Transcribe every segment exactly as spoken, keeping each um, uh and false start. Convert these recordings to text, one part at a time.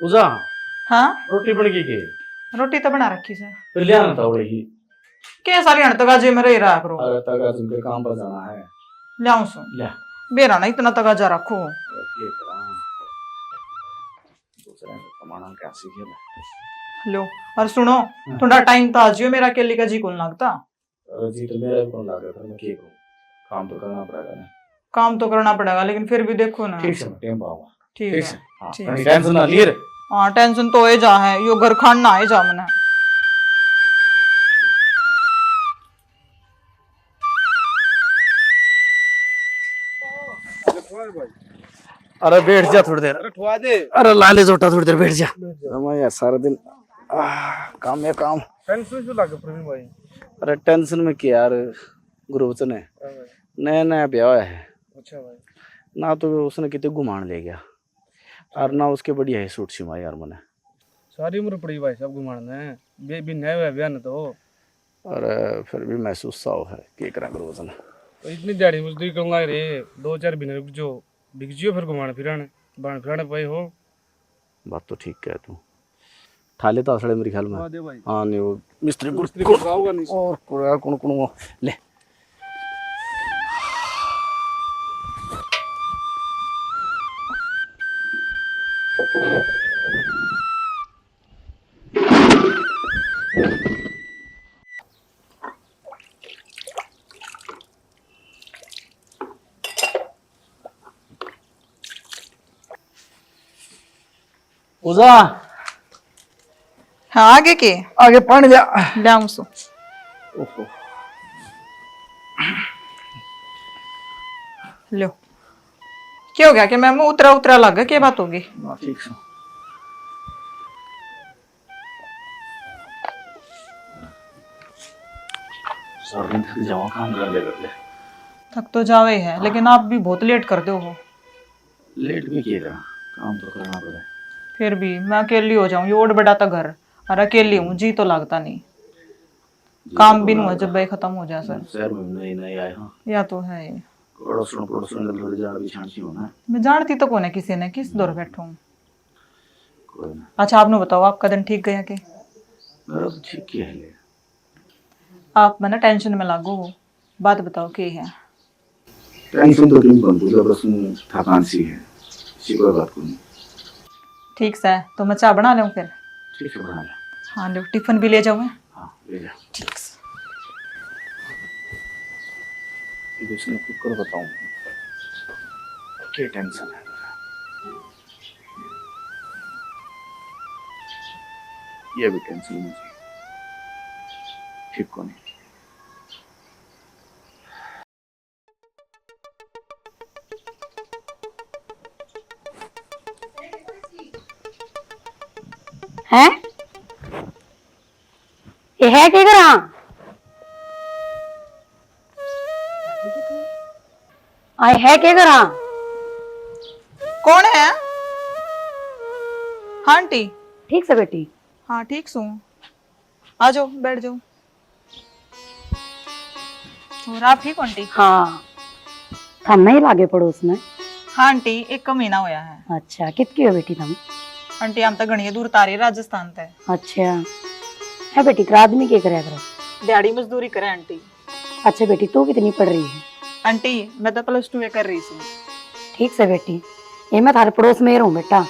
उजा, हाँ? रोटी बन गई के? रोटी तो बना रखी सै। फिर ले आना था वही। के सारी हण तक आज में रही रहा करो। अरे तक आज उनके काम पर जाना है। ले आऊं सू। ले। बेरा ना इतना तक आजा रखो। अरे के करा? दूसरे ने कमाना क्या सीखे मैं? लो, और सुनो, हाँ। थोड़ा टाइम तो आ जियो, मेरा अकेली का जी कौन लगता। अरे जी तो मेरा भी कौन लग रहा, पर मैं क्या करूं? काम तो करना पड़ेगा ना। काम तो करना पड़ेगा, लेकिन फिर भी देखो ना। ठीक से, मैं टाइम पाऊंगा। ठीक ठीक है, से। हाँ, ठीक। कहीं टेंशन ना लिए रे। हाँ, टेंशन तो हो ही जा है, यो घर खान ना ही जा मने। अरे बैठ जा थोड़ी देर। अरे ठुआ दे। अरे ला ले जोटा, थोड़ी देर बैठ जा। बैठ जा। मैं यार सारा दिन, आह, काम है काम। टेंशन क्यों लगे प्रवीण भाई? अरे टेंशन में क्या यार, गुरुवचन है। हाँ भाई। नया नया ब्याह है। अच्छा भाई। ना तो उसने कितने घुमान ले गया और ना उसके बढ़िया ही सूट सिवाए यार मैंने। सारी उम्र पड़ी भाई साहब घुमाने, बे भी नया हुआ ब्याह न तो। अरे फिर भी महसूस सा हो है, के करा गुरुवचन। तो इतनी दिहाड़ी मजदूरी करने लग रहे, दो चार महीने रुक जो, बिक जियो फिर घुमाने फिराने, घुमाने फिराने पाए हो। बात तो ठीक कह तू। ठा लेता असले मेरे ख्याल में। हाँ, दे भाई। हाँ, नहीं, वो मिस्त्री को मिस्त्री को गाओगा नहीं। और को-, कौन, कौन वो? ले। उजा। हाँ, आगे के? आगे पानी ले। ले आऊं सू। ओहो। लो। क्या हो गया? कि मैं मुंह उतरा उतरा लग, क्या बात होगी? ना, ठीक से। सारा दिन थक जावा काम करते करते। थक तो जावे है, लेकिन आप भी बहुत लेट कर दो हो। लेट भी किए करा, काम तो करना पड़े। फिर भी मैं अकेली हो जाऊं, ये ओड बड़ा था घर, और अकेली हूँ, जी तो लगता नहीं। जी काम तो भी नहीं हुआ करना जब भाई खत्म हो जा सर। शहर में नए नए आए हो। या तो है ही। पड़ोसन पड़ोसन के थोड़ी जान पहचान सी हो ना। मैं जानती तो कोने किसी ने, किस दौर बैठूं। कोई ना। अच्छा, आपने बताओ, आपका दिन ठीक गया के? मेरा तो ठीक ही है। आप मना टेंशन में लागो हो, बात बताओ के है? टेंशन तो क्यों बनती है, बस यूं थकान सी है, इसी कोई बात को नहीं। ठीक से, तो मैं चाय बना लूं फिर? ठीक है, बना ले। हाँ, लो, टिफिन भी ले जाऊं मैं? हाँ, ले जा। ठीक से। ये इसने खुद कर बताऊं, क्या टेंशन है? ये भी टेंशन मुझे ठीक को नहीं। हैं? ये है के करा? आए है के करा? कौन है? हाँ आंटी। ठीक से बेटी? हाँ, ठीक सूं। आ जाओ, बैठ जाओ। और आप ठीक हो आंटी? हाँ। थम नहीं लागे पड़ोस में? हाँ आंटी, एक का महीना होया है। अच्छा, कितकी हो बेटी तुम? आंटी, हम तो घणी दूर तारे राजस्थान ते। अच्छा। है बेटी, तेरा आदमी के करया करे? दिहाड़ी मजदूरी करे आंटी। अच्छा बेटी, तू कितनी पढ़ रही है? आंटी, मैं तो प्लस टू कर रही हूँ। ठीक से बेटी, ये मैं थारे पड़ोस में ही रहूं बेटा,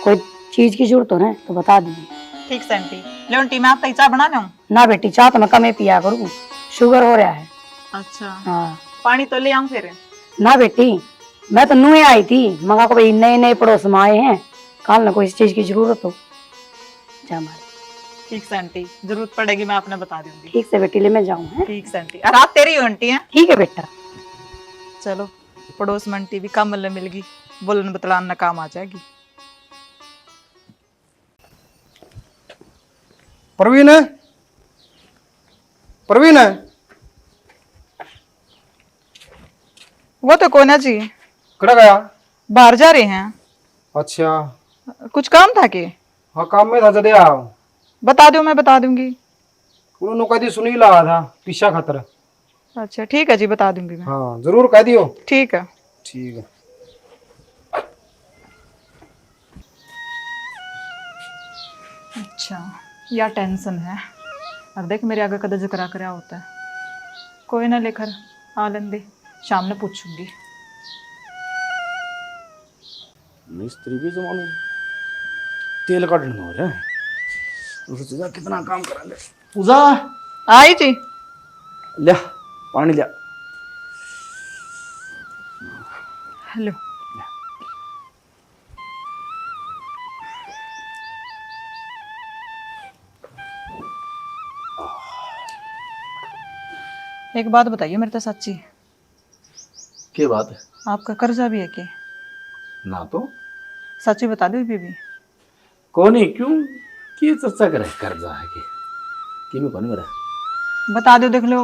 कोई चीज की जरूरत हो ना तो बता दीजिए। ठीक से आंटी। ले आंटी, मैं आपका ही चाय बना लूं? ना बेटी, चाय तो मैं कम ही पिया करूं, शुगर हो रहा है। अच्छा। हाँ। पानी तो ले आऊं फिर? ना बेटी, मैं तो नूए आई थी, मगा को भाई नए नए पड़ोस में आए हैं, काल ना कोई इस चीज की जरूरत हो। जा मार। ठीक से आंटी, जरूरत पड़ेगी मैं आपने बता दूंगी। ठीक से बेटी, ले मैं जाऊं, हैं? ठीक से आंटी, और आप तेरी हो आंटी हैं? ठीक है बेटा। चलो, पड़ोस में आंटी भी काम मिल गई, बोलन बतलान ना काम आ जाएगी। प्रवीण, प्रवीण। वो तो कोना जी। कड़ा गया? बाहर जा रहे हैं। अच्छा। कुछ काम था के? हाँ, काम में था, जदे आओ। बता दो, मैं बता दूंगी। उन्होंने कह दी, सुनील आया था पीसा खातर। अच्छा, ठीक है जी, बता दूंगी मैं। हाँ, जरूर कह दियो। ठीक है। ठीक है। अच्छा, या टेंशन है। और देख, मेरे आगे कदे जिक्रा करया होता है। कोई ना, लेकर आ लेंदे, शाम ने पूछूंगी। मिस्त्री भी जमानो, तेल काटने हो रहे हैं। उससे जा कितना काम करेंगे। पूजा। आई जी। लिया, पानी लिया। हेलो। एक बात बताइए मेरे तो सच्ची। के बात? आपका कर्जा भी है के? ना तो। सच्ची बता दो बीबी। कोनी, क्यों? की चर्चा करे कर्जा है के? किमी कोनी मेरा। बता दो, देख लो।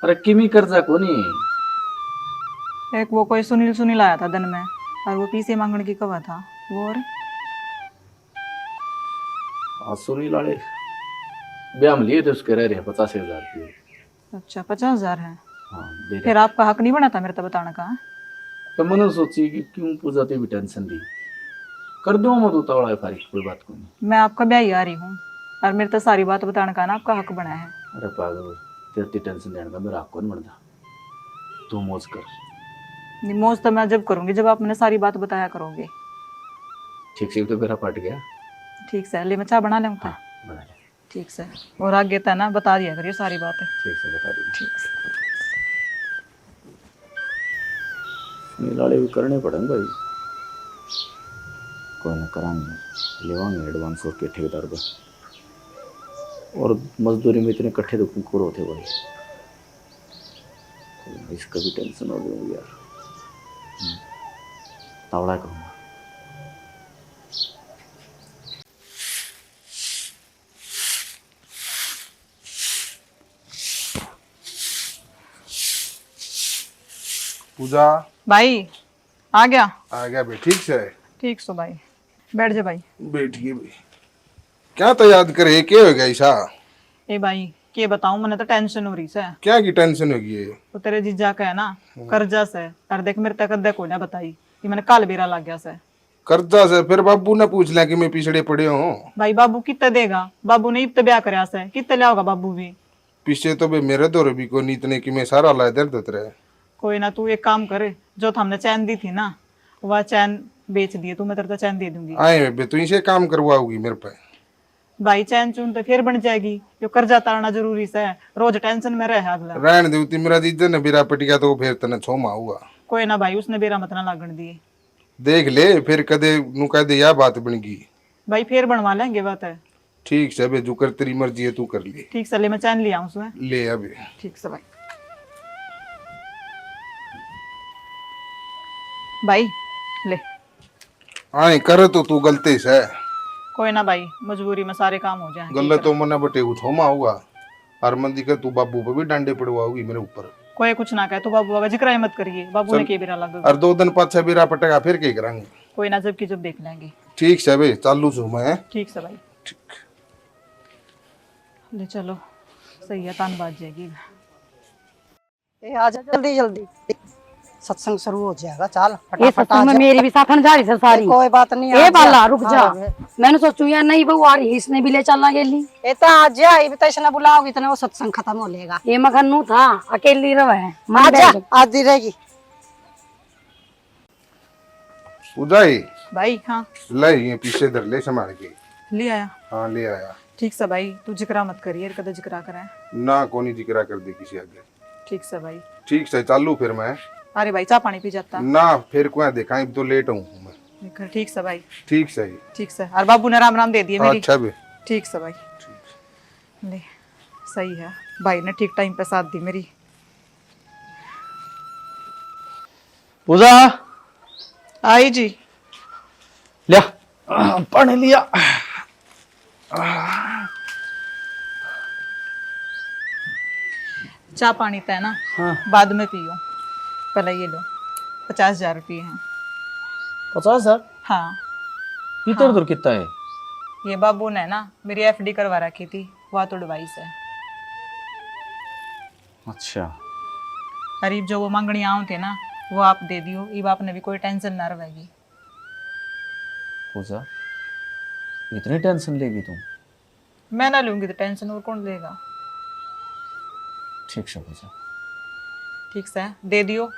अरे किमी कर्जा कोनी। एक वो कोई सुनील, सुनील आया था दिन में, और वो पीसे मांगने की कहा था, वो और? हाँ, सुनील वाले ब्याह में लिए थे उसके, रह रहे पचास हजार रुपये। अच्छा, पचास हजार है। हाँ, दे दे। फिर आपका हक नहीं बना था मेरे तो बताने का? तो मैंने सोची कि क्यों पूजा ते भी टेंशन ली, कर दूँ मैं तो उतावला है फारिग, कोई बात कोनी। मैं आपका ब्याह ही आ रही हूँ, और मेरे तो सारी बात बताने का ना आपका हक बना है। अरे पागल, तेरे ते टेंशन लेने का मेरा हक कोनी बनता। तू मौज कर। नहीं, मौज तो मैं जब करूँगी जब आप मैंने सारी बात बताया करोगे। ठीक से, तो मेरा पट गया। ठीक से, ले मैं चाय बना लेऊँ। हाँ, बना ले। ठीक से। और आगे तै ना बता दिया करियो सारी बात। ठीक से, बता दूंगा। ठीक से। ये लाड़े भी करने पड़ेंगे भाई। कोई ना, करांगे, लेवांगे एडवांस और के ठेकेदार पे। और मजदूरी में इतने इकट्ठे तो कुकर होते भाई। कोई ना, इसका भी टेंशन हो गई यार। हम्म। तावड़ा कहूँगा। पूजा। भाई, आ गया? आ गया बे, ठीक से? ठीक सो भाई, बैठ जा भाई। बैठ गई बे। क्या तो याद करे, के हो गया ऐसा? ए भाई, के बताऊं, मने तो टेंशन हो रही से। क्या की टेंशन हो गई है? वो तेरे जीजा का है ना, हम्म। कर्जा से। और देख, मेरे तक अद्धा कोई ना बताई, ये मने काल बेरा लग गया से। कर्जा से? फिर बाबू ने पूछ लिया कि मैं पिछड़े पड़े हूँ। भाई, बाबू कितना देगा? बाबू ने इब तो ब्याह करया से, कितना लियाओगा बाबू भी? पीछे तो बे मेरे धोरे भी कोनी इतने कि मैं सारा ला दे दे तेरे। कोई ना, तू एक काम कर, जो थमने चैन दी थी ना, वह चैन बेच दिए तू, मैं तेरे तो चैन दे दूंगी। आए बे, तू इसे काम करवाओगी मेरे पे? भाई, चैन चून तो फिर बन जाएगी, यो कर्जा तारना जरूरी से, रोज टेंशन में रहे अगला। रहन दे, ती मेरा जीजा ने बेरा पट गया तो फिर तने छोमा हुआ। कोई ना भाई, उसने बेरा मत ना लागण दिए। देख ले, फिर कदे नु कह दे, या बात बन गई। भाई, फिर बनवा लेंगे बात है। ठीक से बे, जो कर तेरी मर्जी है, तू कर ले। ठीक से, ले मैं चैन ले आऊं सु। ले आ बे। ठीक से भाई। भाई, ले। आए करे तो तू गलती से। कोई ना भाई, मजबूरी में सारे काम हो जाए। गलत तो मने बटे उठो मा होगा। और मन दिखे तू बाबू पे भी डांडे पड़वाओगी मेरे ऊपर। कोई कुछ ना कहे, तू बाबू आगे जिक्र मत करिए, बाबू ने चल। के बेरा लग और दो दिन पाछे बेरा पटेगा, फिर के करांगे? कोई ना, जब की जब देख लेंगे। ठीक से बे, चालू सु मैं। ठीक से भाई। ठीक। ले चलो, सही है, तान बाज जाएगी। ए, आजा जल्दी जल्दी, सत्संग शुरू हो जाएगा। चाल ये फटाफट सत्संग में आजा। मेरी भी साथन जा रही से सारी। ए, कोई बात नहीं, ए आजा। बाला, रुक जा। हाँ, बे। मैंने सोचू यार, नहीं बहू आ रही, इसने भी ले चलना गेली। ए तो आजा, ये भी तो इसने बुलाओगी, इतने वो सत्संग खत्म हो लेगा। ये मखन नू था, अकेली रहे है, मन आजा, बैठ। आधी रहेगी। उदय। भाई, हाँ। ले, ये पीछे धर ले, संभाल के। ले आया? हाँ, ले आया। ठीक से भाई, तू जिक्रा मत करिए, कदे जिक्रा करे। ना, कोनी जिक्रा कर दे किसी आगे। ठीक से भाई। ठीक से, चालू फिर मैं। अरे भाई, चाय पानी पी जाता। ना, फिर कोई देखा, अब तो लेट हूँ मैं। ठीक से भाई। ठीक से। ठीक से, और बाबू ने राम राम दे दिए मेरी। अच्छा भी। ठीक से भाई। ले, सही है, भाई ने ठीक टाइम पे साथ दी मेरी। पूजा। आई जी। लिया, पानी लिया। चाय पानी तय ना, हाँ। बाद में पियो, पहले ये लो, पचास हजार रुपये हैं। पचास हजार? हाँ। इधर हाँ। उधर कितना है? ये बाबू ने ना मेरी एफडी करवा रखी थी, वह तो एडवाइस है। अच्छा। और इब जो वो मांगनी आऊँ थे ना, वो आप दे दियो, इब आपने भी कोई टेंशन ना रहेगी। पूजा, इतनी टेंशन लेगी तू? मैं ना लूंगी तो टेंशन और कौन लेगा? ठीक से पूछा। ठीक से दे दियो,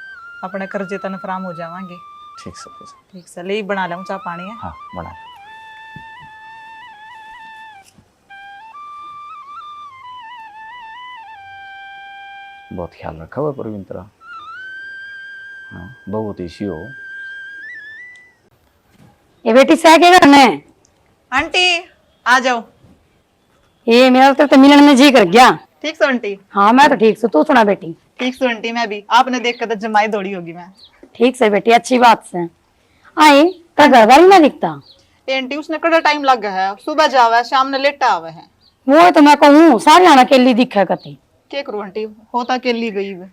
अपने कर्जे तन फराम हो जावांगे। ठीक से पूछा। ठीक से ले, बना लाऊं चाय पानी है। हाँ, बना ले। बहुत ख्याल रखा हुआ प्रवीण तेरा। हाँ, बहुत इसी हो। ये बेटी सह के घर में। आंटी, आ जाओ। ये मेरा तो, तो मिलन में जी कर गया। ठीक सो आंटी? हाँ, मैं तो ठीक सू, तू सुना बेटी? ठीक सो आंटी, मैं भी। आपने देख के तो जमाई दौड़ी होगी मैं। ठीक से बेटी, अच्छी बात से। आई, तो घर वाली ना दिखता। ए आंटी, उसने कड़ा टाइम लग है, सुबह जावे है, शाम ने लेटा आवे है। वो तो मैं कहूँ, सारी आना अकेली दिखे कती। के करूँ आंटी, होता अकेली गई वे।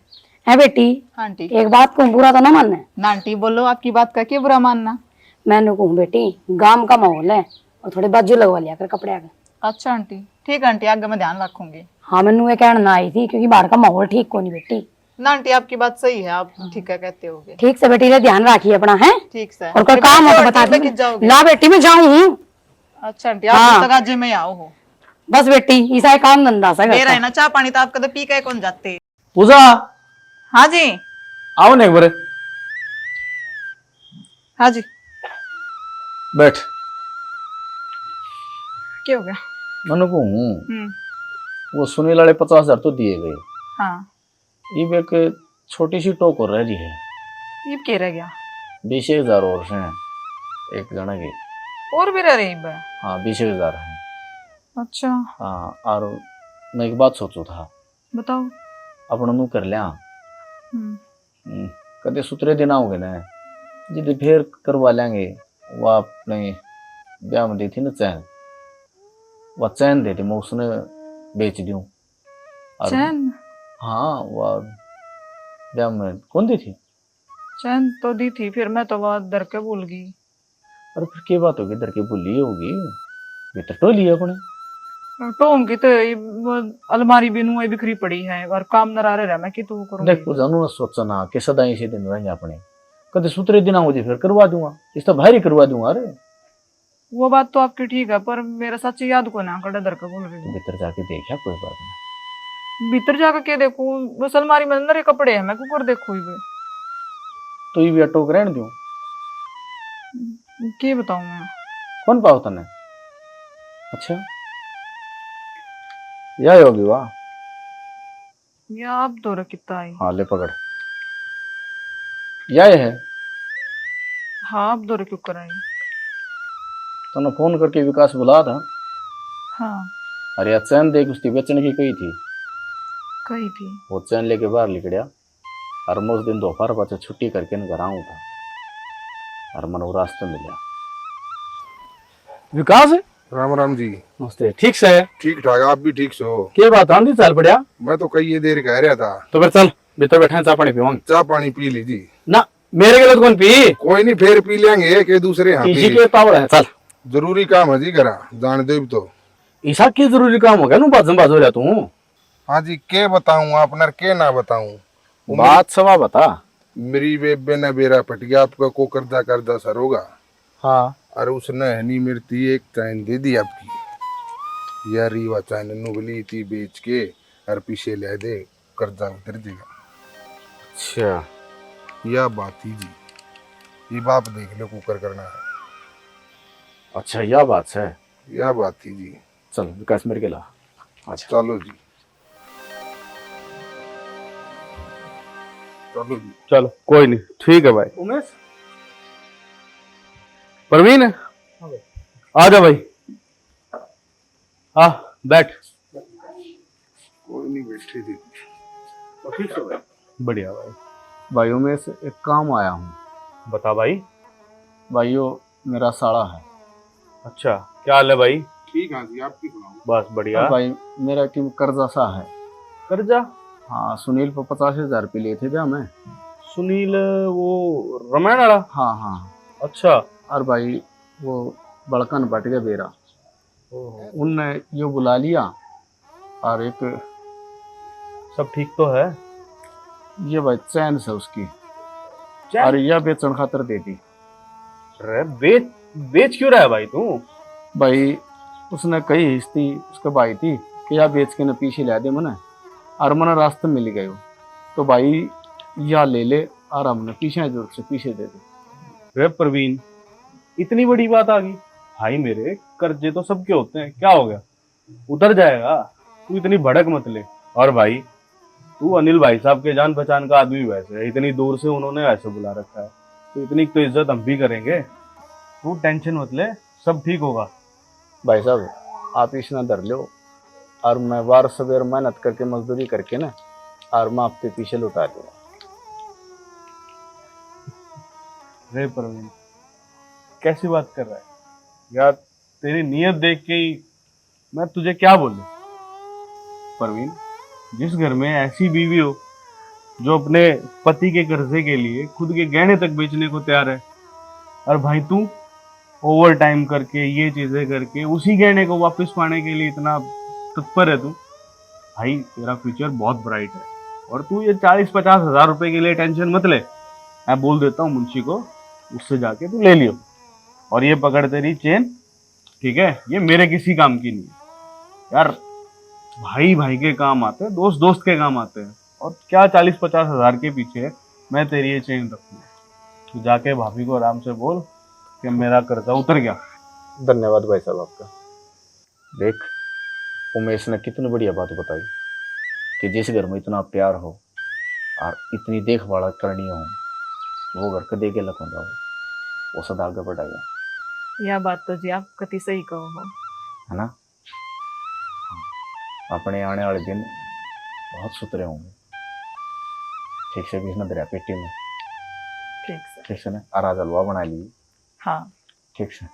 है बेटी, हाँ आंटी। एक बात कहूँ, बुरा तो ना माने। ना आंटी, बोलो, आपकी बात का क्या बुरा मानना? मैं कहूँ बेटी, गांव का माहौल है और थोड़े बाजू लगवा लिया कर कपड़े आगे। अच्छा आंटी, ठीक है आंटी, आगे मैं ध्यान रखूंगी। हाँ, मैं ये कहना आई थी क्योंकि बाहर का माहौल ठीक को नहीं बेटी। ना आंटी, आपकी बात सही है, आप हाँ। ठीक है कहते होगे। ठीक से बेटी, ये ध्यान रखिए अपना, है? ठीक से। और कोई काम हो तो बता दीजिए। ना बेटी, मैं जाऊँ हूँ। अच्छा आंटी, आप हाँ। तक आज में आओ हो। बस बेटी, इसा ही काम धंधा सा मेरा है ना, चाय पानी तो आप कदे पी के कौन जाते। पूजा। हाँ जी। आओ ने एक बार। हाँ जी। बैठ। क्या हो गया? मन्ने कहूँ, हम्म। वो सुनील वाले पचास हजार तो दिए गए। हाँ। इब एक छोटी सी टोक और रह रही है। इब के रह गया? बीस एक हजार और हैं एक जने के। और भी रह रही इब? हाँ, बीस एक हजार हैं। अच्छा। हाँ, और मैं एक बात सोचू था। बताओ। अपना नू कर लिया। हम्म। हम्म, कदे सुतरे दिन आओगे ना, जिद फिर करवा लेंगे। वो अपने ब्याह में दी थी ना चैन, वो चैन दे दी, मैं उसने बेच दूं। और चैन? हाँ, वो ब्याह में कौन दी थी? चैन तो दी थी, फिर मैं तो वो धर के भूल गई। अरे फिर के बात होगी, धर के भूली होगी, भीतर टो लिया अपने। टोम की तो ये वो अलमारी भी नुए बिखरी पड़ी है और काम नरारे रह, मैं की तू करूँगी। देखो जानू, सोचा ना कि सदा इसे दिन रहेंगे अपने, कदे सुतरे दिन आओ जी फिर करवा दूंगा, इस तो बाहर ही करवा दूंगा। अरे वो बात तो आपकी ठीक है, पर मेरा सच याद को ना, कड़े धर के बोल रही हूँ। भीतर जाके देखा, कोई बात नहीं। भीतर जाके के देखूं, बस अलमारी में अंदर ही कपड़े हैं, मैं क्यों कर देखूं इबे? तो ये भी अटोक रहन दूं। के बताऊं मैं? कौन पाओ तने? अच्छा, या होगी वाह। या आप धोरे कितना आई? हाँ, ले पकड़। या ये है। हाँ, आप धोरे क्यों कराई? तन्ने फोन करके विकास बुला था। हाँ। अरे, या चैन देख, उसकी बेचने की कही थी। कही थी। वो चैन लेके बाहर लिकड़या। और मैं उस दिन दोपहर पाछे छुट्टी करके न घर आऊँ था। और मने वो रास्ते मिला। विकास? राम राम जी। नमस्ते, ठीक से? ठीक ठाक, आप भी ठीक सो? के बात, आंधी चाल पड़या? मैं तो कई ये देर कह रहा था। तो फिर चल, भीतर बैठे हैं, चाय पानी पीवांगे। चाय पानी पी लीजिए। ना, मेरे के लिए तो कौन पी? कोई नहीं, फिर पी लेंगे, के दूसरे यहाँ किसी पी। के पावड़ा है, चल। जरूरी काम है जी घरा, जान दे भी तो। ईसा के जरूरी काम हो गया, नू बाजम बाज हो रहा तू। हाँ जी, के बताऊं आप नर के ना बताऊं? वो बात मेरी सवा बता। मेरी बेबे ने बेरा पट गया आपका, को कर्जा कर्जा सर होगा। हाँ। और उसने है नहीं मेरी ती एक चैन दे दी आपकी। यार, रीवा चैन नुगली थी बेच के और पीछे ले दे, कर्जा उतर देगा। अच्छा। या बात ही जी। ये बाप देख लो, कुकर करना है। अच्छा, या बात है। या बात ही जी। चल, विकास मेरे के ला। अच्छा। चलो जी। चलो जी। चलो, कोई नहीं, ठीक है भाई। उमेश? प्रवीण? हाँ भाई। आ जा भाई। आ, बैठ। कोई नहीं, बैठे थे। तो ठीक है भाई। बढ़िया भाई। भाई उमेश, एक काम आया हूँ। बता भाई। भाइयों, मेरा साला है। अच्छा, क्या हाल है भाई? ठीक है जी, आपकी सुनाओ। बस बढ़िया। हाँ भाई, मेरा क्यों कर्जा सा है। कर्जा? हाँ, सुनील पे पचास हजार रुपये लिए थे ब्याह में। सुनील, वो रमायण वाला? हाँ, हाँ। अच्छा। और भाई, वो बड़कन बट गया बेरा। ओहो। उनने यो बुला लिया और एक सब ठीक तो है? ये भाई चैन से उसकी। चैन? और यह बेचण खातर दे दी। अरे बेच, बेच क्यों रहा है भाई तू? भाई, उसने कही हिस्ती उसके भाई थी कि या बेच के न पीछे ला दे मने, और मने रास्ते मिल गयो। तो भाई, या ले ले और हमने पीछे जरूरत से पीछे दे दे। रे प्रवीण, इतनी बड़ी बात आ गई? भाई मेरे, कर्जे तो सबके होते हैं, क्या हो गया? उतर जाएगा, तू इतनी भड़क मत ले। और भाई, तू अनिल भाई साहब के जान पहचान का आदमी, वैसे इतनी दूर से उन्होंने ऐसे बुला रखा है, तो इतनी तो इज्जत हम भी करेंगे। तू टेंशन मत ले, सब ठीक होगा। भाई साहब, आप इसना धर लो, और मैं वार सवेर मेहनत करके, मजदूरी करके ना, और मैं आपके पीछे लौटा दूंगा। रे प्रवीण, कैसी बात कर रहा है यार? तेरी नीयत देख के ही मैं तुझे क्या बोलूं? प्रवीण, जिस घर में ऐसी बीवी हो जो अपने पति के कर्जे के लिए खुद के गहने तक बेचने को तैयार है, और भाई तू ओवर टाइम करके, ये चीजें करके, उसी गहने को वापस पाने के लिए इतना तत्पर है तू, भाई तेरा फ्यूचर बहुत ब्राइट है। और तू ये चालीस पचास हजार रुपए के लिए टेंशन मत ले, मैं बोल देता हूँ मुंशी को, उससे जाके तू ले लियो। और ये पकड़ तेरी चेन, ठीक है, ये मेरे किसी काम की नहीं है यार। भाई भाई के काम आते हैं, दोस्त दोस्त के काम आते हैं। और क्या चालीस पचास हजार के पीछे मैं तेरी ये चेन रखूँ? तू जाके भाभी को आराम से बोल कि मेरा कर्जा उतर गया। धन्यवाद भाई साहब आपका। देख, उमेश ने कितनी बढ़िया बात बताई कि जिस घर में इतना प्यार हो और इतनी देखभाल करनी हो, वो घर कदे अकेला कोनी जावे, वो सदा आगे बढ़ेगा। या बात तो जी आप कति सही कहो हो। है ना? अपने आने वाले दिन बहुत सुथरे होंगे। ठीक से, किसने धरया पेटी में। ठीक से। ठीक से ना, और आज हलवा बना ली। हाँ। ठीक से।